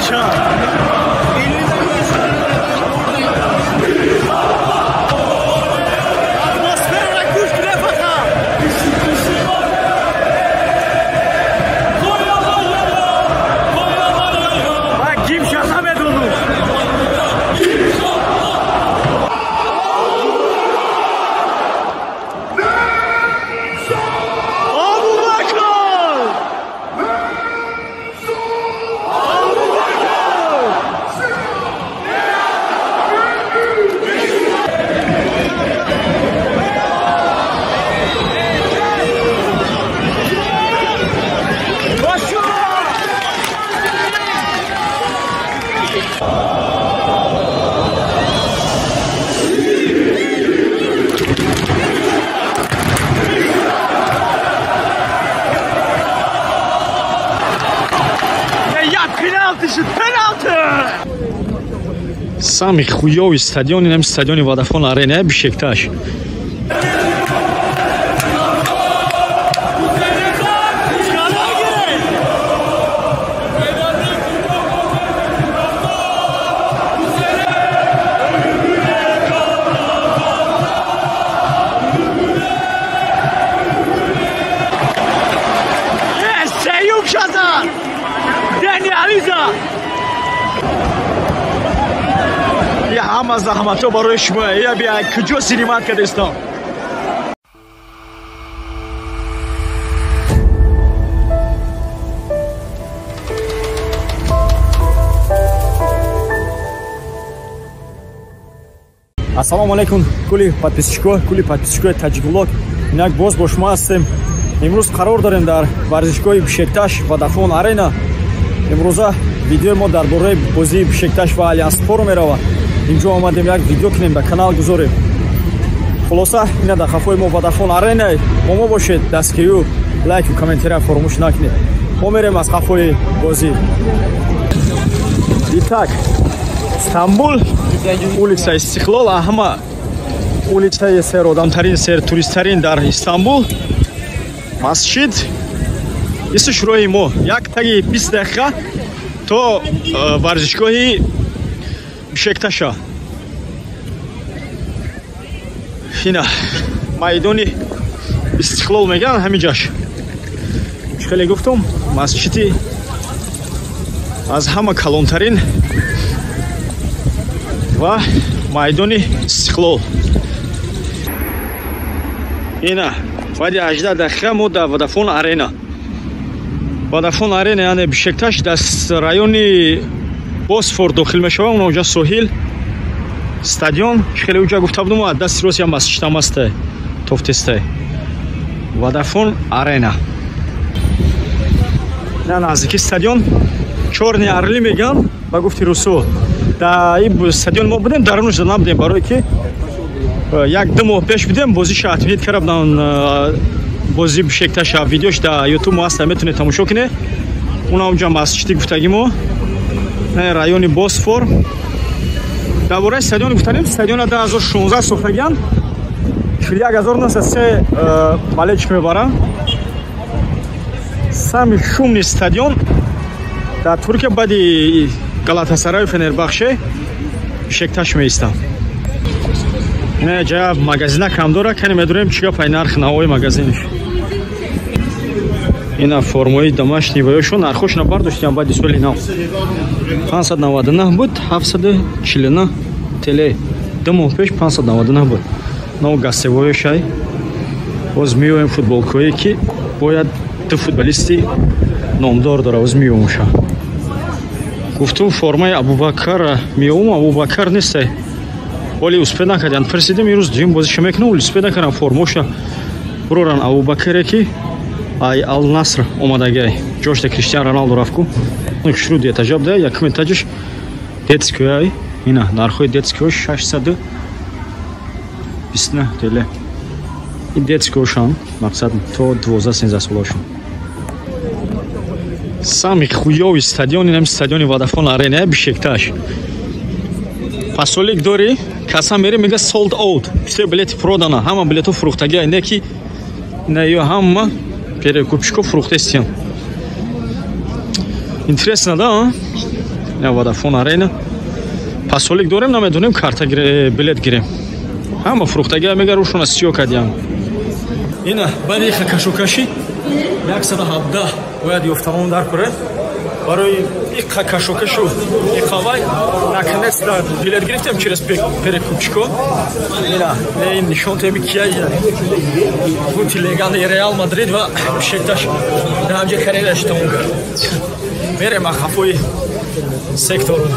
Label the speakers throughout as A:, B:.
A: мешавад. Атмосфераро гӯш кунед фақат. Ман гимша намедонам.
B: Самый хуёвый стадион, инам стадиони Водафон Арена, Бишекташ. Ҳама заҳматҳо барои шумо. Я бия куҷо синимат кардестам. Ассалому алайкум, кули подписчико, кули подписчикои Таҷикблог. Инак боз бо шумо ҳастем. Имрӯз қарор дорем дар варзишгоҳи Бишекташ Водафон Арена. Имрӯза видеои мо дар бораи бозии Бишекташ ва Алянспоро меравад. Инҷо омадем як видео кунем, ба канал гузорем. Хулоса, ина дар қафои мо Водафон Арена. Бо мо бошед, дастгирию лайку комментария фаромӯш накунед. Мо мерем аз қафои бозӣ. Итак, Стамбул, улица Истиқлол, ҳама улицаи серодамтарин, сертуристтарин дар Истанбул. Масҷид исш роҳи мо як таги 20 дақиқа то варзишгоҳи Бишекташа. Ина майдони Истиқлол мегӯянд ҳамин ҷаш. Чӣ хеле гуфтум, масҷиди аз ҳама калонтарин ва майдони Истиқлол. Ина баъди 18 дақиқа мо дар Водафон Арена. Водафон Арена, яъне Бишекташ дар райони Босфор дохил мешавад. Онҷа соҳил, стадион, чӣ хеле уҷа гуфта будум, аз дасти рост як масҷидам аст, тофтестай. Водафон Арена. На наздики стадион Чорни Орли мегӯянд ба гуфти русо. Дар ин стадион мо будем, дарунаш набудем, барое ки як-ду моҳ пеш будем, бозиша отменить карда буданд, бозии Бишекташа. Видеош дар YouTube мо ҳаст, метавонед тамошо кунед. Уна онҷа масҷиди гуфтагӣ мо, райони Босфор. Дар бораи стадион гуфтанем, стадиона 2016 сохтагианд, 41903 болельщик мебаранд. Самый шумный стадион дар Туркия баъди Галатасараю Фенербахше Бишекташ меистам. Ина ҷа магазина кам дора, кани медурем чӣ гапай нарх навои магазинш. Ина формаи домашний ваёшон нархошона бардоштиам баъди соли нав. 599 буд, 749 теле. Ду моҳ пеш 599 буд. Нав гастевоёшай. Боз меоем футболкое ки бояд ду футболисти номдор дора, боз меомуша. Гуфтум формаи Абубакара меом, Абубакар нестай. Оли успед накардиан. Пурсидем имрӯз дуюм бозиша мекунам, оли успед накардан формаоша буроран. Абубакаре ки ай Ал Наср омадагай. Ҷошта Криштиан Роналду рафтку. Шурӯъ ду этажа буда, якум этажаш детскои ай. Ина нархҳои детскои 629 теле. Ин детскоашон мақсад то 12-13 солашон. Самый хуёвый стадион, инам стадиони Водафон Арена, Бишекташ. Пасолик дори, каса мере мега sold out. Все билеты продано, ҳама билетҳо фурӯхтагӣ, не ки на ё ҳама перекупщиков фурӯхтестиям. Интересно, да? Ина Водафон Арена. Пасолик дорем, намедонем карта билет гирем. Ҳама фурӯхтагиа мегар ушона сиё кардиам. Ина баъди кашокашӣ 117 бояд ёфтамон дар куре. Барои иқа кашокашу иқавай наконец-то билет гирифтем через перекупчико. Ина ин нишон теми кия гути легандаи Реал Мадрид ва Бешикташ даҳамҷа карьераш тамом кард. Мерем ахафои сектору.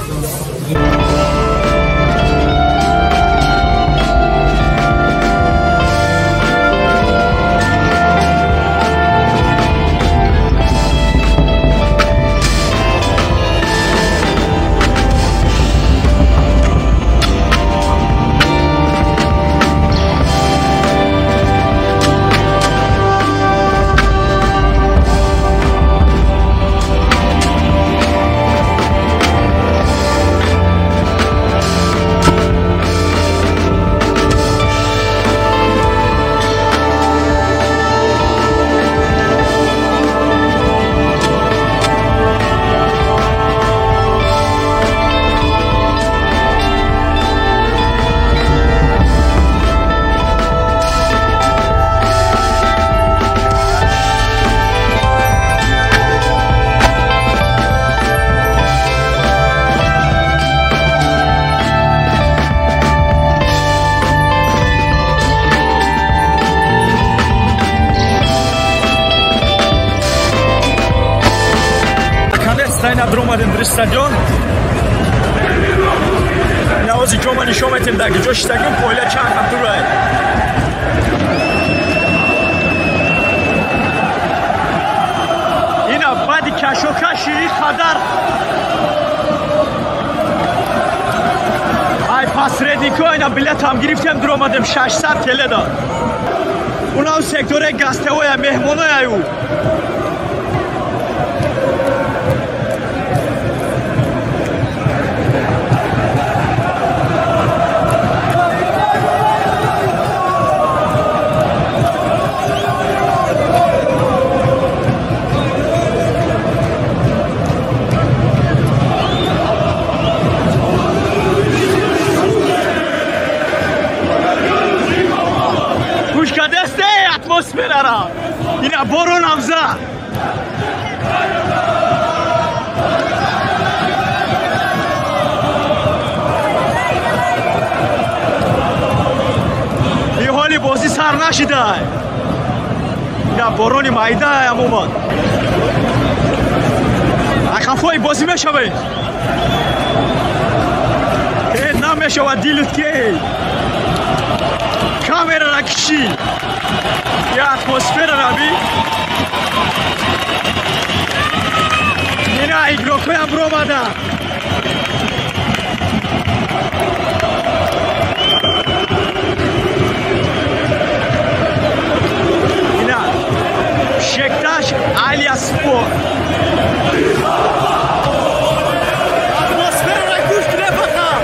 B: Стадион. Навози ҷома нишон метем дар ҷо шитагим пойла чанд ҳам дурай. Ина баъди кашокаши ин қадар ай посреднико ина билетам гирифтем дуромадем 600 теле дод. Унам сектори гастевоя меҳмоноя ю. Атмосферара ина борон афза. И ҳоли бозӣ сар нашида. Ина борони майдаам омад. Ақафои бозӣ мешавед. Э намешавад дилут ки. Камерара киши. Я атмосфера раби. Ина игрокоям ромада. Ина Бешикташ алиас Спор. Атмосфера гӯш кунед фақат.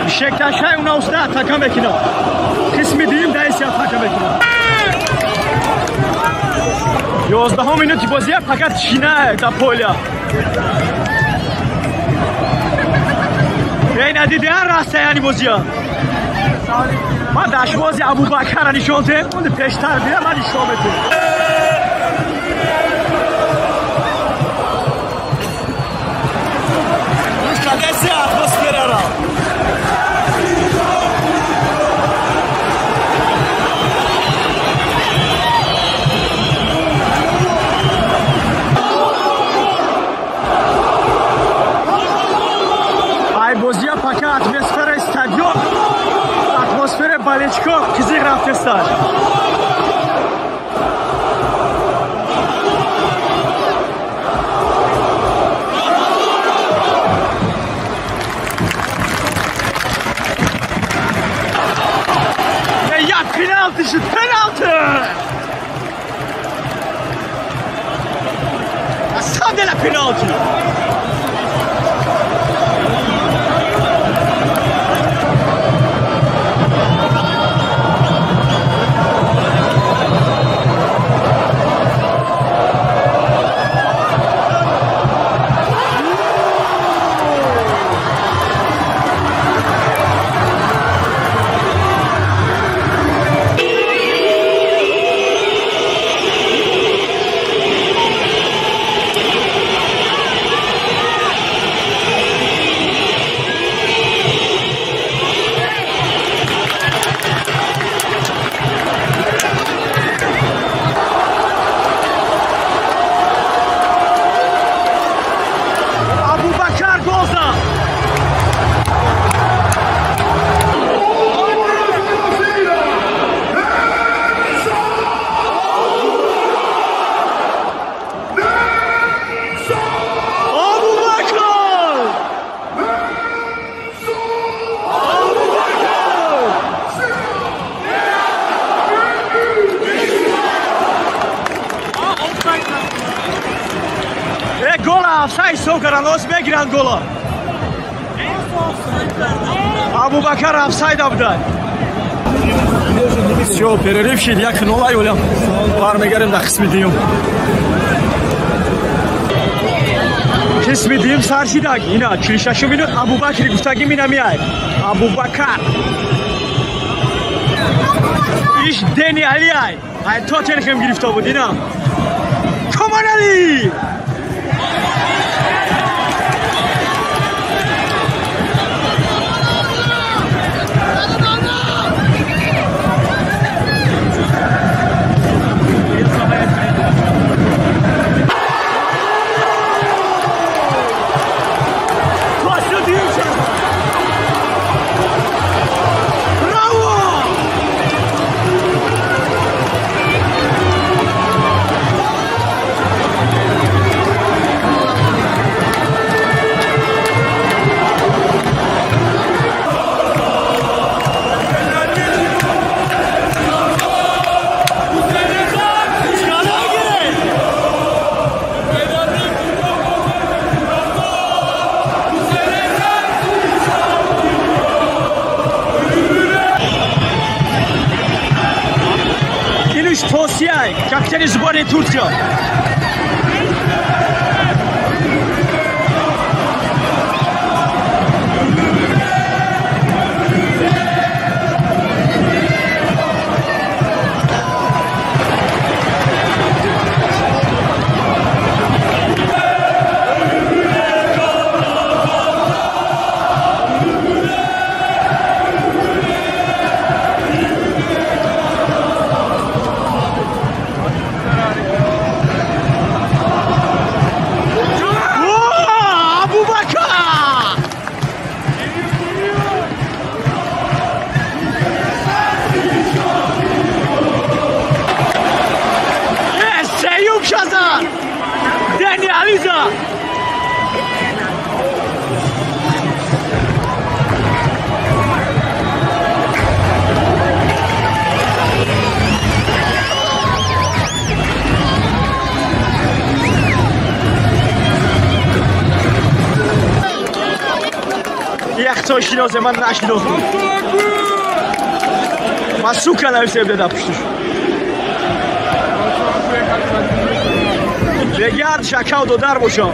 B: Бешикташай уна уста атака мекунад. Қисми дуюм даиси атака мекунад. 11 минути бозия фақат тишина дар поля. Эй надидиан растаяни бозия. Ман дашбози Абубакарра нишон дем, он пештар бия ман нишон медем. Атмосферара. Болельщико қизиқ рафтестанд. Як пеналти шуд, пеналти! Асандела пеналти! Офсайд ҳисоб карданд, оз мегиранд гола. Абубакар офсайда буда. Всё, перерыв шид, 1-0 юлям. Бармегарем дар қисми дуюм. Қисми дуюм сар шидаг. Ина 46 минут Абубакри гуфтаги мина миай. Абубакар. Иш Дени Алиай. Ай Тоттенхэм гирифта буд ина. Команали! Tosiyay, капитани сборной Турция. Яхто шиносе, ман нашинохтам. Ман сука нависта буда пуштуш. Бегард шакав додар бошам.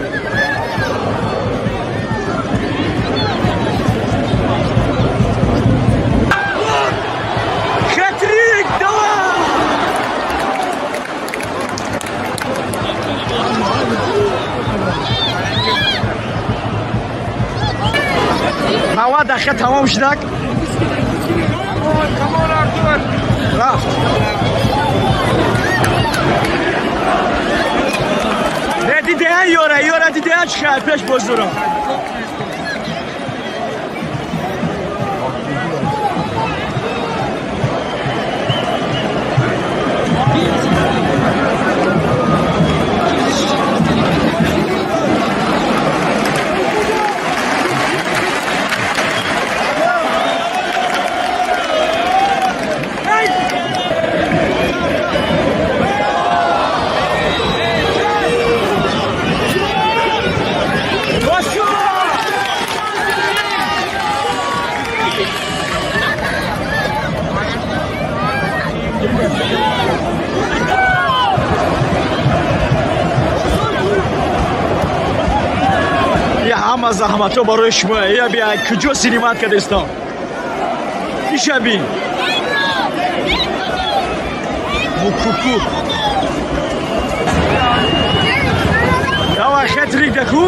B: Хет-трик, давай! 90 дақиқа тамом шудак. Рафт. Не дидаан ёра, ёра дидаан чӣ хай пеш боз дорам. Ҳама заҳматҳо барои шумо. Я бия куҷо синимат кардестон? Иша бин. Мукуку. Давай хет-трик даку.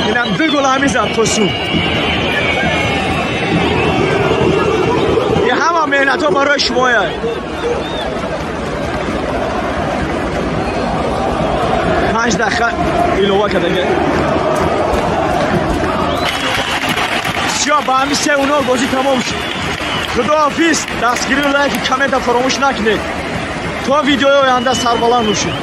B: Инам ду гол ҳами зад Тосун. Ҳама меҳнатҳо барои шумоя. 5 дақиқа илова кардага. Всё, ба ҳами 3-0 бозӣ тамом шуд. Худоҳофиз, дастгирию лайки коммента фаромӯш накунед. То видеои оянда сарбаланд бошед.